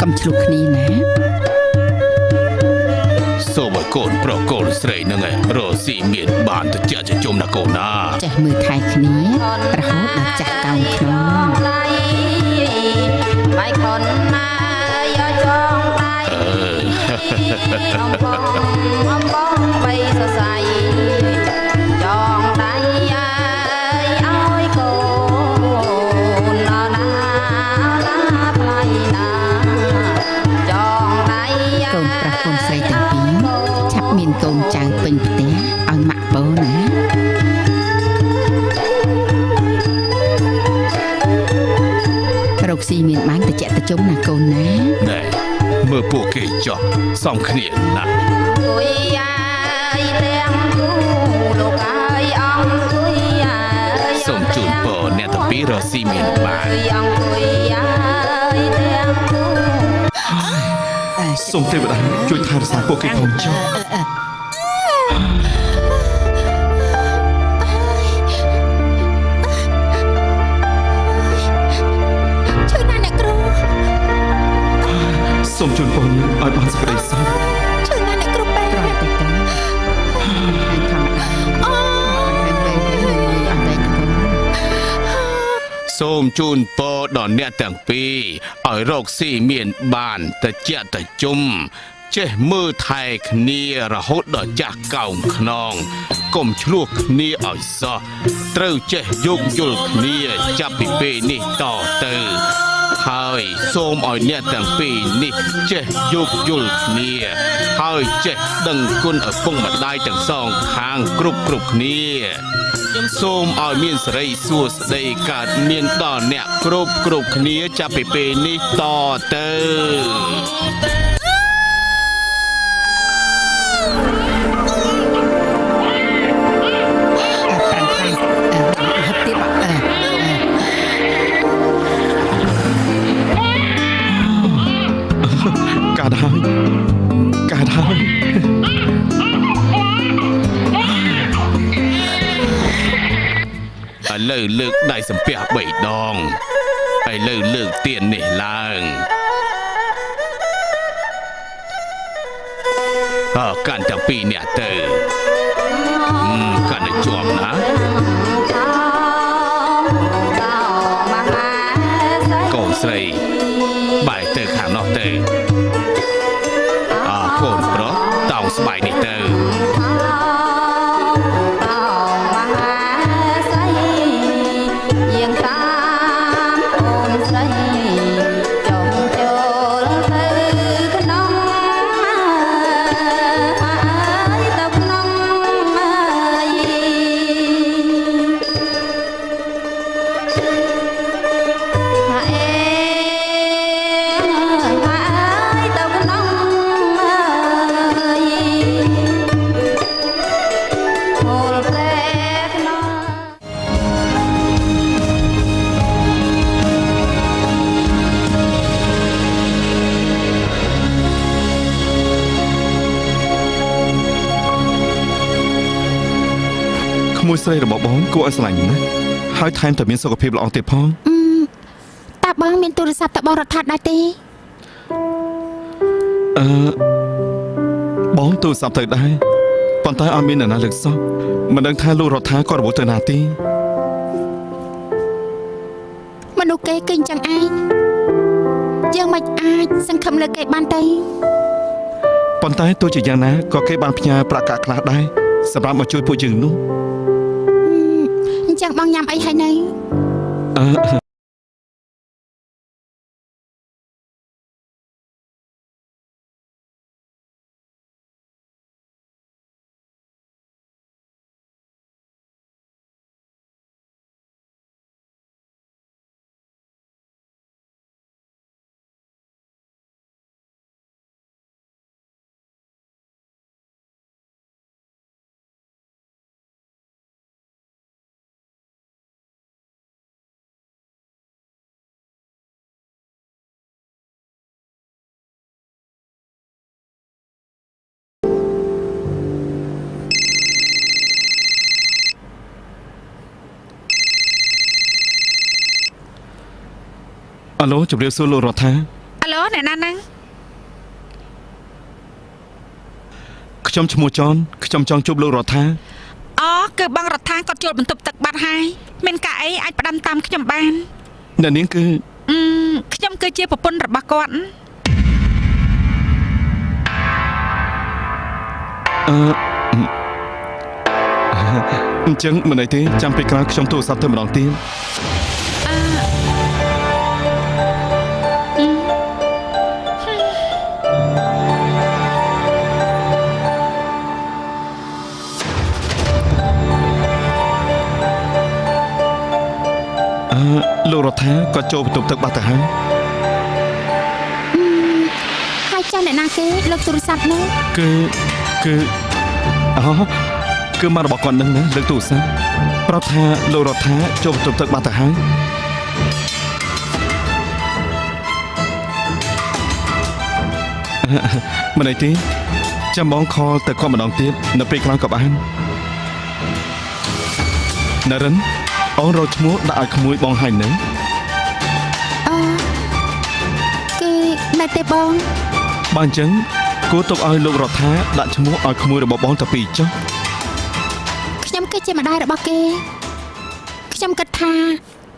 កុំឆ្លោះគ្នាណា សូមឲ្យកូនប្រុសកូនស្រីនឹងឯងរកស៊ីមានបានទៅជាជុំណាកូនណា ចេះមើលថែគ្នារហូតដល់ចាស់កោងខ្នង បាយខុនណាយកចងដៃ អំបងអំបងបីសរសៃចងដៃអើយឲ្យកូនណាណាណាថ្លៃណាចងដៃ កូនប្រុសកូនស្រីទាំងពីរឆាប់មានកូនចៅពេញផ្ទះឲ្យម៉ាក់ពោណា រកស៊ីមានបានតិចតិជុំណាកូនណា ណែមើលពួកគេចោះសំគ្នាណាស់ អង្គុយអាយទាំងគូលោកអើយអង្គុយអាយ សូមជូនពរអ្នកទាំងពីររកស៊ីមានបាន អង្គុយអាយទាំងគូ សូមទេវតាជួយថែរក្សាពួកគេផងចុះ ឈឺណាស់អ្នកគ្រូ សូមជូនពរនាងឲ្យបានសេចក្តីសុខ ឈឺណាស់អ្នកគ្រូពេទ្យ ត្រង់តិចទៅហើយធម្មតា អូ ហើយវែងទៅមើលអត់វែងណាកូន សូមជូនពរដល់អ្នកទាំងពីរឲ្យរកស៊ីមានបានតិចតិជុំចេះមើលថែគ្នារហូតដល់ចាស់កោងខ្នងកុំឆ្លោះគ្នាឲ្យសោះត្រូវចេះយោគយល់គ្នាចាប់ពីពេលនេះតទៅហើយសូមឲ្យអ្នកទាំងពីរនេះចេះយោគយល់គ្នាហើយចេះដឹងគុណឪពុកម្ដាយទាំងសងខាងគ្រប់គ្រប់គ្នាសូមឲ្យមានសិរីសួស្តីកើតមានដល់អ្នកគ្រប់គ្រប់គ្នាចាប់ពីពេលនេះតទៅ អើប្រឹងខ្លាំងអើហឹបទៀតអើអើ កើតហើយកើតហើយ ឥឡូវលើកដៃសំពះ3ដងឥឡូវលើកទៀននេះឡើងអើកាន់ទាំងពីរអ្នកទៅកាន់ឲ្យជាប់ណា កូនស្រីបែរទៅខាងនោះទៅអើកូនប្រុសតោងស្បែកនេះទៅ យាងតាមអូនស្រីចុងចូលទៅក្នុងអើយទៅក្នុងអើយ ហាអេហាអើយទៅក្នុងអើយហូលប្រែក្នុង ក្មួយស្រីរបស់បងគួរឲ្យស្រឡាញ់ណាស់ហើយថែមតែមានសុខភាពល្អទៀតផង តាបងមានទូរស័ព្ទតបងរដ្ឋាដែរទេ អឺបងទូរស័ព្ទទៅដែរប៉ុន្តែអត់មាននរណាលើកសោះមិនដឹងថាលោករដ្ឋាគាត់រវល់ទៅណាទេ មនុស្សគេគឺអញ្ចឹងឯងយើងមិនអាចសង្ឃឹមលើគេបានទេ ប៉ុន្តែទោះជាយ៉ាងណាក៏គេបានផ្ញើប្រាក់កាក់ខ្លះដែរសម្រាប់មកជួយពួកយើងនោះ អញ្ចឹងបងញ៉ាំអីហើយនៅ អឺ អាឡូជម្រាបសួរលោករដ្ឋា អាឡូអ្នកណាហ្នឹងខ្ញុំឈ្មោះចនខ្ញុំចង់ជួបលោករដ្ឋាអូគឺបងរដ្ឋាគាត់ជួលបន្ទប់ទឹកបាត់ហើយមានការអីអាចផ្ដាំតាមខ្ញុំបានអ្នកនាងគឺខ្ញុំគឺជាប្រពន្ធរបស់គាត់អញ្ចឹងមិនអីទេចាំពេលក្រោយខ្ញុំទូរស័ព្ទទៅម្ដងទៀតលោករដ្ឋាក៏ចូលបន្ទប់ទឹកបាត់ទៅហើយហើយចាស់អ្នកណាគេលើកទូរស័ព្ទនោះគឺគឺអូគឺមករបស់គាត់នឹងណាលើកទូរស័ព្ទប្រាប់ថាលោករដ្ឋាចូលបន្ទប់ទឹកបាត់ទៅហើយមិនអីទេចាំបងខលទៅគាត់ម្ដងទៀតនៅពេលក្រោយក៏បានណារិនអូនរកឈ្មោះដាក់ឲ្យក្មួយបងហើយនៅអូគឺនៅទេបងបើអញ្ចឹងគួរទុកឲ្យលោករដ្ឋាដាក់ឈ្មោះឲ្យក្មួយរបស់បងតាពីចុះខ្ញុំគឺជាម្ដាយរបស់គេខ្ញុំគិតថា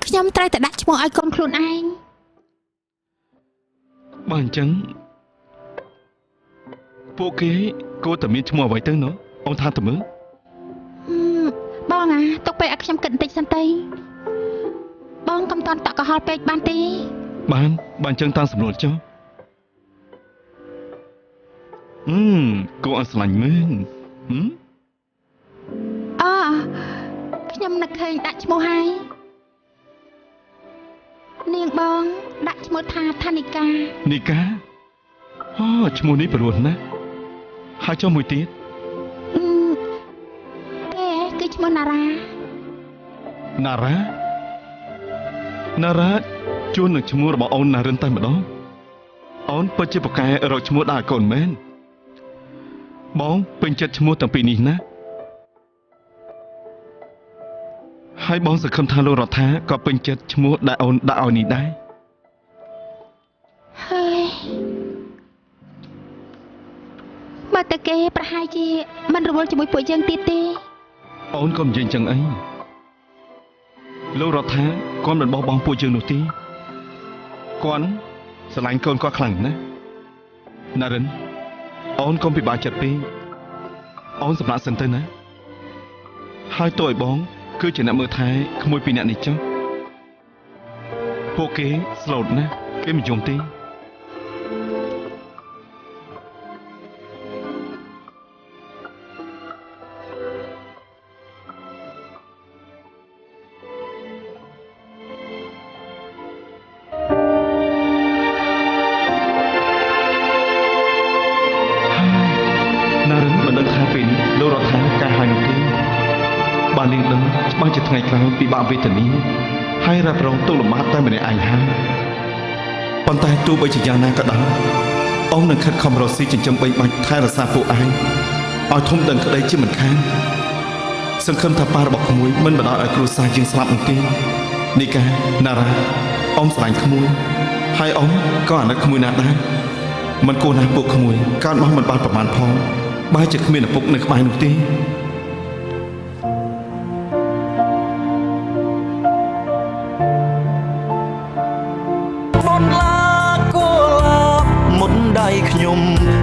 ខ្ញុំត្រូវតែដាក់ឈ្មោះឲ្យកូនខ្លួនឯងបើអញ្ចឹងពួកគេគួរតែមានឈ្មោះអ្វីទៅណោះអូនថាទៅមើលបងអាទុកពេលឲ្យខ្ញុំគិតបន្តិចសិនទៅបងកុំតន់តក់កុហលពេកបានទេបានបើអញ្ចឹងតាំងសម្រួលចុះគួរឲ្យស្រឡាញ់មែនអូខ្ញុំនឹកឃើញដាក់ឈ្មោះហើយនាងបងដាក់ឈ្មោះថាថានិកានិកាអូឈ្មោះនេះព្រោះណាស់ហើយចុះមួយទៀតគឺឈ្មោះណារ៉ាណារ៉ាណារ៉ាជួននឹងឈ្មោះរបស់អូនណារិនតែម្ដងអូនពិតជាប្រកែរកឈ្មោះដាក់កូនមែនបងពេញចិត្តឈ្មោះទាំងពីរនេះណាហើយបងសង្ឃឹមថាលោករដ្ឋាក៏ពេញចិត្តឈ្មោះដែលអូនដាក់ឲ្យនេះដែរហើយបើតែគេប្រហែលជាមិនរវល់ជាមួយពួកយើងទៀតទេអូនកុំនិយាយចឹងអីលោករដ្ឋាគាត់មិនបោះបង់ពួកយើងនោះទេគាត់ស្រឡាញ់កូនគាត់ខ្លាំងណាស់ណារិនអូនកុំពិបាកចិត្តពេកអូនសម្រាប់សិនទៅណាហើយតួឲ្យបងគឺជាអ្នកមើលថែក្មួយពីរអ្នកនេះចុះពួកគេស្លូតណាស់គេមិនយំទេថ្ងៃក្រោយពិបាកវេទនាហើយរ៉ាប់រងទុក្ខលំបាកតែម្នាក់ឯងហើយប៉ុន្តែទោះបីជាយ៉ាងណាក៏ដោយអូននឹងខិតខំរកស៊ីចិញ្ចឹមបីបាច់ថែរក្សាពួកឯងឲ្យធំដឹងក្តីជាមិនខានសង្ឃឹមថាប៉ារបស់ក្មួយមិនបណ្ដោយឲ្យគ្រួសារយើងស្លាប់នោះទេនីកាណារ៉ាអូនស្រឡាញ់ក្មួយហើយអូនក៏អាណិតក្មួយណាស់ដែរមិនគួរណាស់ពួកក្មួយកើតមកមិនបានប្រមាណផងបែរជាគ្មានឪពុកនៅក្បែរនោះទេខ្ញុំ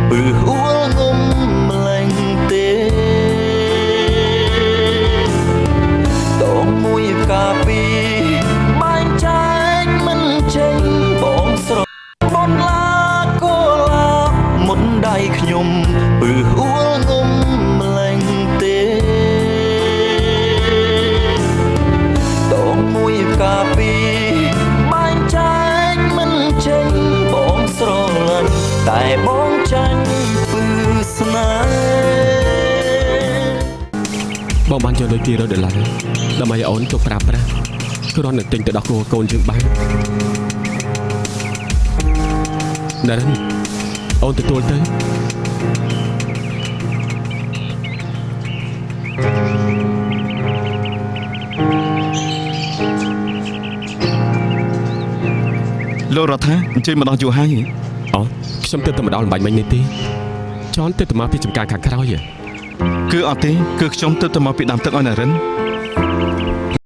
ពឺអួលងំម្លែងទេតងមួយផ្កាពីបែងចែកមិនចេញបងស្របនឡាកូឡាមុនដៃខ្ញុំពឺអួលងំម្លែងទេតងមួយផ្កាពីបែងចែកមិនចេញបងស្រឡាញ់តែបងចាញ់ពឺស្នេហ៍បងបានយកលុយ200ដុល្លារដើម្បីឲ្យអូនទុកប្រើប្រាស់គ្រាន់តែទិញទៅដល់គោកូនយើងបានណារិនអូនទទួលទៅ លោករដ្ឋាអញ្ជើញមកដល់យូរហើយហ៎ អូខ្ញុំទើបតែមកដល់អំបញ្ញមិញនេះទេចនទើបតែមកពីចំការខាងក្រោយហ៎ គឺអត់ទេគឺខ្ញុំទើបតែមកពីដាំទឹកឲ្យណារិន